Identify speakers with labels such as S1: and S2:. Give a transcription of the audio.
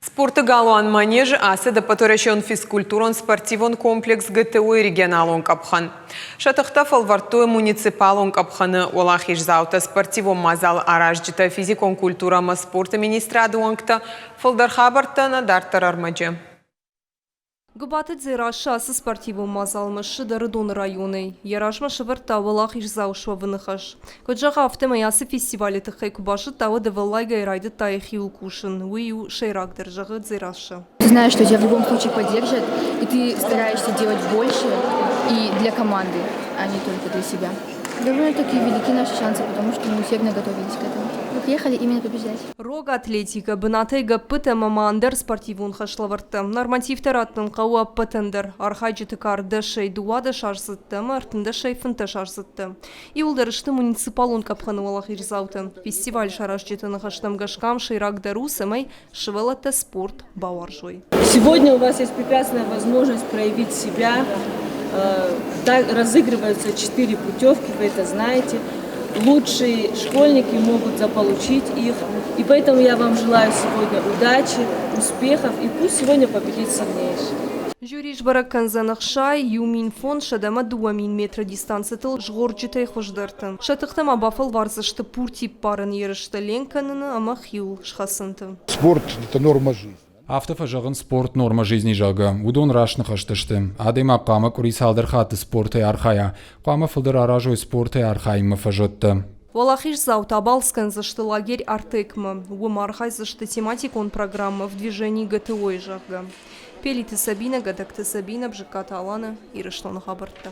S1: Спорты галуан Манеж-ы ацыд ӕппӕтуӕрӕсеон физкультурон-спортивон комплекс ГТО-йы регионалон къӕпхӕн. Сӕ тыхтӕ фӕлвӕрдтой муниципалон къӕпхӕны уӕлахиздзаутӕ, спортивон мадзалы аразджытӕ, физикон культурӕ ӕмӕ спорты министрады уӕнгтӕ. Фылдӕр хабӕрттӕ нӕ дарддӕр ӕрмӕджы.
S2: Гуыбаты Дзерассӕ ацы спортивон мадзалмӕ ссыд Ӕрыдоны районӕй. Йӕ размӕ сӕвӕрдта уӕлахиздзау суӕвыны хӕс. Куыд зӕгъы, афтӕмӕй ацы фестивалы тыххӕй куы базыдта, уӕд ӕвӕллайгӕйӕ райдыдта йӕхиуыл кусын. Уый у сӕйрагдӕр, зӕгъы Дзерассӕ.
S3: Ты знаешь, что тебя в любом случае поддержат, и ты стараешься делать больше и для команды, а не только для себя. Довольно-таки велики наши шансы, потому что мы усердно готовились к этому. Мы приехали именно побеждать.
S2: Рог атлетикӕ, бынатӕй гӕппытӕ ӕмӕ ма ӕндӕр спортивон хӕслӕвӕрдтӕ. Нормативтӕ раттын хъӕуы ӕппӕтӕн дӕр. Архайджыты кар дӕсӕй дыууадӕсаздзыдтӕ ӕмӕ ӕртындӕсӕй фынддӕсаздзыдтӕ. Иууылдӕр сты муниципалон къӕпхӕны уӕлахиздзаутӕ. Фестиваль саразджыты ныхӕстӕм гӕсгӕ ам сӕйрагдӕр у, цӕмӕй сывӕллӕттӕ спорт бауарзой.
S4: Сегодня у вас есть прекрасная возможность проявить себя. Разыгрываются четыре путевки, вы это знаете. Лучшие школьники могут заполучить их. И поэтому я вам желаю сегодня удачи, успехов и пусть сегодня победит сильнейший.
S2: Жюри сбӕрӕг кӕндзӕн 61 500 ӕмӕ 2000 метры дистанцитыл згъорджытӕй хуыздӕрты. Сӕ тыхтӕ ма бафӕлвардзысты пурти ппарын ерысты ленк кӕныны ӕмӕ хиуыл схӕцынты.
S5: Спорт – это норма жизни.
S6: Афтӕ фӕзӕгъынц спорт норма жизни, зӕгъгӕ. Уыдон раст ныхӕстӕ сты. Адӕймаг хъуамӕ къуыри цалдӕр хатты спортӕй архайа, хъуамӕ фылдӕр аразой спортӕй архайынмӕ фӕзуӕттӕ.
S2: Уӕлахиздзаутӕ абалц кӕндзысты лагерь Артекмӕ. Уым архайдзысты тематикон программӕ «В движении ГТО-йы», зӕгъгӕ. Пелиты Сабинӕ, Гӕдӕгты Сабинӕ, Бжыккаты Алана, Ирыстоны хабӕрттӕ.